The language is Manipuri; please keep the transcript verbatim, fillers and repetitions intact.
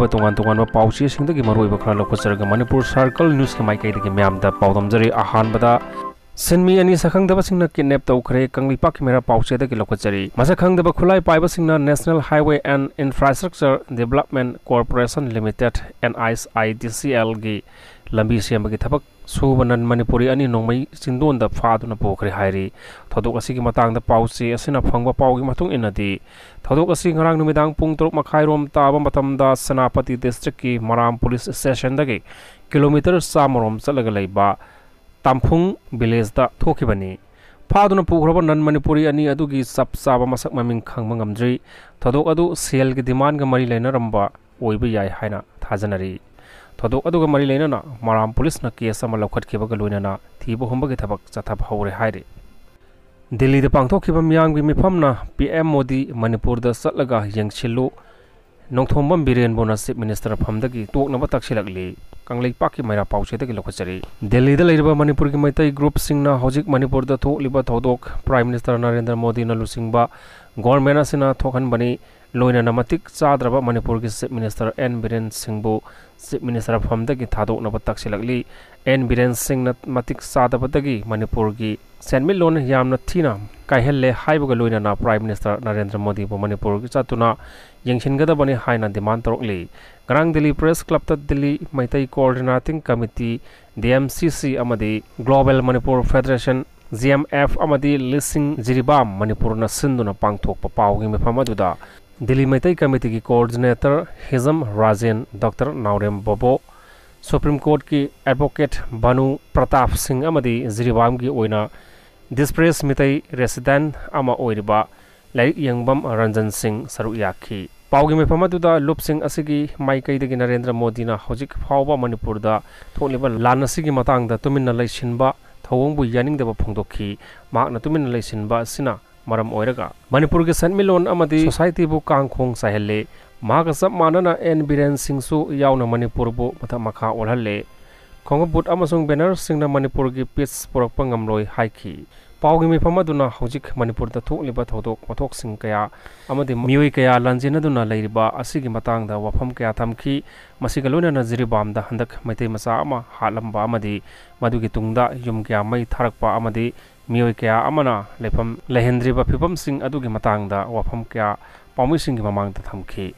ꯇꯣꯉꯥꯟ ꯇꯣꯉꯥꯟꯕ ꯄꯥꯎꯆꯦꯁꯤꯡꯗꯒꯤ ꯃꯔꯨꯑꯣꯏꯕ ꯈꯔ ꯂꯧꯈꯠꯆꯔꯒ ꯃꯅꯤꯄꯨꯔ ꯁꯥꯔꯀꯜ ꯅ꯭ꯌꯨꯁꯀꯤ ꯃꯥꯏꯀꯩꯗꯒꯤ ꯃꯌꯥꯝꯗ ꯄꯥꯎꯗꯝꯖꯔꯤ꯫ ꯑꯍꯥꯟꯕꯗ, ꯁꯤꯟꯃꯤ ꯑꯅꯤ ꯁꯛꯈꯪꯗꯕꯁꯤꯡꯅ ꯀꯤꯗꯅꯦꯞ ꯇꯧꯈ꯭ꯔꯦ꯫ ꯀꯪꯂꯩꯄꯥꯛꯀꯤ ꯃꯩꯔꯥ ꯄꯥꯎꯆꯦꯗꯒꯤ ꯂꯧꯈꯠꯆꯔꯤ꯫ ꯃꯁꯛ ꯈꯪꯗꯕ ꯈꯨꯠꯂꯥꯏ ꯄꯥꯏꯕꯁꯤꯡꯅ National Highway and Infrastructure Development Corporation Limited, N H I D C L ꯒꯤ ꯂꯝꯕꯤ ꯁꯦꯝꯕꯒꯤ ꯊꯕꯛ ꯁꯨꯕ ꯅꯟ ꯃꯅꯤꯄꯨꯔꯤ ꯑꯅꯤ ꯅꯣꯡꯃꯩ ꯆꯤꯟꯗꯣꯟꯗ ꯐꯥꯗꯨꯅ ꯄꯨꯈ꯭ꯔꯦ ꯍꯥꯏꯔꯤ꯫ ꯊꯧꯗꯣꯛ ꯑꯁꯤꯒꯤ ꯃꯇꯥꯡꯗ ꯄꯥꯎꯆꯦ ꯑꯁꯤꯅ ꯐꯪꯕ ꯄꯥꯎꯒꯤ ꯃꯇꯨꯡ ꯏꯟꯅꯗꯤ, ꯊꯧꯗꯣꯛ ꯑꯁꯤ ꯉꯔꯥꯡ ꯅꯨꯃꯤꯗꯥꯡ ꯄꯨꯡ ꯇꯔꯨꯛ ꯃꯈꯥꯏꯔꯣꯝ ꯇꯥꯕ ꯃꯇꯝꯗ ꯁꯦꯅꯥꯄꯇꯤ ꯗꯤꯁꯇ꯭ꯔꯤꯛꯀꯤ ꯃꯔꯥꯝ ꯄꯨꯂꯤꯁ ꯁ꯭ꯇꯦꯁꯟꯗꯒꯤ ꯀꯤꯂꯣꯃꯤꯇꯔ ꯆꯥꯝꯃꯔꯣꯝ ꯆꯠꯂꯒ ꯂꯩꯕ ꯇꯥꯝꯐꯨꯡ ꯚꯤꯂꯦꯖꯇ ꯊꯣꯛꯈꯤꯕꯅꯤ꯫ ꯐꯥꯗꯨꯅ ꯄꯨꯈ꯭ꯔꯕ ꯅꯟ ꯃꯅꯤꯄꯨꯔꯤ ꯑꯅꯤ ꯑꯗꯨꯒꯤ ꯆꯞ ꯆꯥꯕ ꯃꯁꯛ ꯃꯃꯤꯡ ꯈꯪꯕ ꯉꯝꯗ꯭ꯔꯤ꯫ ꯊꯧꯗꯣꯛ ꯑꯗꯨ ꯁꯦꯜꯒꯤ ꯗꯤꯃꯥꯟꯒ ꯃꯔꯤ ꯂꯩꯅꯔꯝꯕ ꯑꯣꯏꯕ ꯌꯥꯏ ꯍꯥꯏꯅ ꯊꯥꯖꯅꯔꯤ꯫ ꯊꯧꯗꯣꯛ ꯑꯗꯨꯒ ꯃꯔꯤ ꯂꯩꯅꯅ ꯃꯔꯥꯝ ꯄꯨꯂꯤꯁꯅ ꯀꯦꯁ ꯑꯃ ꯂꯧꯈꯠꯈꯤꯕꯒ ꯂꯣꯏꯅꯅ ꯊꯤꯕ ꯍꯨꯝꯕꯒꯤ ꯊꯕꯛ ꯆꯠꯊꯕ ꯍꯧꯔꯦ ꯍꯥꯏꯔꯤ꯫ ꯗꯤꯜꯂꯤꯗ ꯄꯥꯡꯊꯣꯛꯈꯤꯕ ꯃꯤꯌꯥꯝꯒꯤ ꯃꯤꯐꯝꯅ P M ꯃꯣꯗꯤ ꯃꯅꯤꯄꯨꯔꯗ ꯆꯠꯂꯒ ꯌꯦꯡꯁꯤꯜꯂꯨ, ꯅꯣꯡꯊꯣꯝꯕꯝ ꯕꯤꯔꯦꯟꯕꯨꯅ ꯆꯤꯐ ꯃꯤꯅꯤꯁꯇꯔ ꯐꯝꯗꯒꯤ ꯇꯣꯛꯅꯕ ꯇꯛꯁꯤꯜꯂꯛꯂꯤ꯫ ꯀꯪꯂꯩꯄꯥꯛꯀꯤ ꯃꯩꯔꯥ ꯄꯥꯎꯆꯦꯗꯒꯤ ꯂꯧꯈꯠꯆꯔꯤ꯫ ꯗꯤꯜꯂꯤꯗ ꯂꯩꯔꯤꯕ ꯃꯅꯤꯄꯨꯔꯒꯤ ꯃꯩꯇꯩ ꯒ꯭ꯔꯨꯞꯁꯤꯡꯅ ꯍꯧꯖꯤꯛ ꯃꯅꯤꯄꯨꯔꯗ ꯊꯣꯛꯂꯤꯕ ꯊꯧꯗꯣꯛ, ꯄ꯭ꯔꯥꯏꯝ ꯃꯤꯅꯤꯁꯇꯔ ꯅꯔꯦꯟꯗ꯭ꯔ ꯃꯣꯗꯤꯅ ꯂꯨꯆꯤꯡꯕ ꯒꯣꯔꯃꯦꯟ ꯑꯁꯤꯅ ꯊꯣꯛꯍꯟꯕꯅꯤ, ꯂꯣꯏꯅꯅ ꯃꯇꯤꯛ ꯆꯥꯗ꯭ꯔꯕ ꯃꯅꯤꯄꯨꯔꯒꯤ ꯆꯤꯐ ꯃꯤꯅꯤꯁꯇꯔ ꯑꯦꯟ ꯕꯤꯔꯦꯟ ꯁꯤꯡꯕꯨ ꯆꯤꯐ ꯃꯤꯅꯤꯁꯇꯔ ꯐꯝꯗꯒꯤ ꯊꯥꯗꯣꯛꯅꯕ ꯇꯛꯁꯤꯜꯂꯛꯂꯤ꯫ ꯑꯦꯟ ꯕꯤꯔꯦꯟ ꯁꯤꯡꯅ ꯃꯇꯤꯛ ꯆꯥꯗꯕꯗꯒꯤ ꯃꯅꯤꯄꯨꯔꯒꯤ ꯁꯦꯟꯃꯤꯠꯂꯣꯟ ꯌꯥꯝꯅ ꯊꯤꯅ ꯀꯥꯏꯍꯜꯂꯦ ꯍꯥꯏꯕꯒ ꯂꯣꯏꯅꯅ ꯄ꯭ꯔꯥꯏꯝ ꯃꯤꯅꯤꯁꯇꯔ ꯅꯔꯦꯟꯗ꯭ꯔ ꯃꯣꯗꯤꯕꯨ ꯃꯅꯤꯄꯨꯔꯒꯤ ꯆꯠꯇꯨꯅ ꯌꯦꯡꯁꯤꯟꯒꯗꯕꯅꯤ ꯍꯥꯏꯅ ꯗꯤꯃꯥꯟ ꯇꯧꯔꯛꯂꯤ꯫ ꯉꯔꯥꯡ ꯗꯤꯜꯂꯤ ꯄ꯭ꯔꯦꯁ ꯀ꯭ꯂꯕꯇ Delhi Meitei coordinating committee, D M C C, ꯑꯃꯗꯤ global Manipur federation, G M F, ꯑꯃꯗꯤ ꯂꯤꯁꯤꯡ ꯖꯤꯔꯤꯕꯥꯝ ꯃꯅꯤꯄꯨꯔꯅ ꯁꯤꯟꯗꯨꯅ ꯄꯥꯡꯊꯣꯛꯄ ꯄꯥꯎꯒꯤ ꯃꯤꯐꯝ ꯑꯗꯨꯗ ꯗꯤꯜꯂꯤ ꯃꯩꯇꯩ ꯀꯃꯤꯇꯤꯒꯤ ꯀꯣꯑꯣꯔꯗꯤꯅꯦꯇꯔ ꯍꯤꯖꯝ ꯔꯥꯖꯦꯟ, ꯗꯣꯛꯇꯔ ꯅꯥꯎꯔꯦꯝ ꯕꯣꯕꯣ, ꯁꯨꯄ꯭ꯔꯤꯝ ꯀꯣꯔꯠꯀꯤ ꯑꯦꯗꯚꯣꯀꯦꯠ ꯚꯥꯅꯨ ꯄ꯭ꯔꯇꯥꯞ ꯁꯤꯡ ꯑꯃꯗꯤ ꯖꯤꯔꯤꯕꯥꯝꯒꯤ ꯑꯣꯏꯅ ꯗꯤꯁꯄ꯭ꯂꯦꯁ ꯃꯤꯇꯩ ꯔꯦꯁꯤꯗꯦꯟꯠ ꯑꯃ ꯑꯣꯏꯔꯤꯕ ꯂꯥꯏꯔꯤꯛ ꯌꯦꯡꯕꯝ ꯔꯟꯖꯟ ꯁꯤꯡ ꯁꯔꯨꯛ ꯌꯥꯈꯤ꯫ ꯄꯥꯎꯒꯤ ꯃꯤꯐꯝ ꯑꯗꯨꯗ ꯂꯨꯞꯁꯤꯡ ꯑꯁꯤꯒꯤ ꯃꯥꯏꯀꯩꯗꯒꯤ ꯅꯔꯦꯟꯗ꯭ꯔ ꯃꯣꯗꯤꯅ ꯍꯧꯖꯤꯛ ꯐꯥꯎꯕ ꯃꯅꯤꯄꯨꯔꯗ ꯊꯣꯛꯂꯤꯕ ꯂꯥꯟ ꯑꯁꯤꯒꯤ ꯃꯇꯥꯡꯗ ꯇꯨꯃꯤꯟꯅ ꯂꯩꯁꯤꯟꯕ ꯊꯧꯑꯣꯡꯕꯨ ꯌꯥꯅꯤꯡꯗꯕ ꯐꯣꯡꯗꯣꯛꯈꯤ꯫ ꯃꯍꯥꯛꯅ ꯇꯨꯃꯤꯟꯅ ꯂꯩꯁꯤꯟꯕ ꯑꯁꯤꯅ ꯃꯔꯝ ꯑꯣꯏꯔꯒ ꯃꯅꯤꯄꯨꯔꯒꯤ ꯁꯦꯟꯃꯤꯠꯂꯣꯟ ꯑꯃꯗꯤ ꯁꯣꯁꯥꯏꯇꯤꯕꯨ ꯀꯥꯡꯈꯣꯡ ꯆꯥꯏꯍꯜꯂꯦ꯫ ꯃꯍꯥꯛꯀ ꯆꯞ ꯃꯥꯟꯅꯅ ꯑꯦꯟ ꯕꯤꯔꯦꯟ ꯁꯤꯡꯁꯨ ꯌꯥꯎꯅ ꯃꯅꯤꯄꯨꯔꯕꯨ ꯃꯊꯛ ꯃꯈꯥ ꯑꯣꯜꯍꯜꯂꯦ꯫ ꯈꯣꯡꯎꯞ ꯕꯨꯠ ꯑꯃꯁꯨꯡ ꯕꯦꯅꯔꯁꯤꯡꯅ ꯃꯅꯤꯄꯨꯔꯒꯤ ꯄꯤꯁ ꯄꯨꯔꯛꯄ ꯉꯝꯂꯣꯏ ꯍꯥꯏꯈꯤ꯫ ꯄꯥꯎꯒꯤ ꯃꯤꯐꯝ ꯑꯗꯨꯅ ꯍꯧꯖꯤꯛ ꯃꯅꯤꯄꯨꯔꯗ ꯊꯣꯛꯂꯤꯕ ꯊꯧꯗꯣꯛ ꯋꯥꯊꯣꯛꯁꯤꯡ ꯀꯌꯥ ꯑꯃꯗꯤ ꯃꯤꯑꯣꯏ ꯀꯌꯥ ꯂꯥꯟꯖꯦꯟꯅꯗꯨꯅ ꯂꯩꯔꯤꯕ ꯑꯁꯤꯒꯤ ꯃꯇꯥꯡꯗ ꯋꯥꯐꯝ ꯀꯌꯥ ꯊꯝꯈꯤ꯫ ꯃꯁꯤꯒ ꯂꯣꯏꯅꯅ ꯖꯤꯔꯤꯕꯥꯝꯗ ꯍꯟꯗꯛ ꯃꯩꯇꯩ ꯃꯆꯥ ꯑꯃ ꯍꯥꯠꯂꯝꯕ ꯑꯃꯗꯤ ꯃꯗꯨꯒꯤ ꯇꯨꯡꯗ ꯌꯨꯝ ꯀꯌꯥ ꯃꯩ ꯊꯥꯔꯛꯄ ꯑꯃꯗꯤ ꯃꯤꯑꯣꯏ ꯀꯌꯥ ꯑꯃꯅ ꯂꯩꯐꯝ ꯂꯩꯍꯟꯗ꯭ꯔꯤꯕ ꯐꯤꯕꯝꯁꯤꯡ ꯑꯗꯨꯒꯤ ꯃꯇꯥꯡꯗ ꯋꯥꯐꯝ ꯀꯌꯥ ꯄꯥꯎꯃꯤꯁꯤꯡꯒꯤ ꯃꯃꯥꯡꯗ ꯊꯝꯈꯤ꯫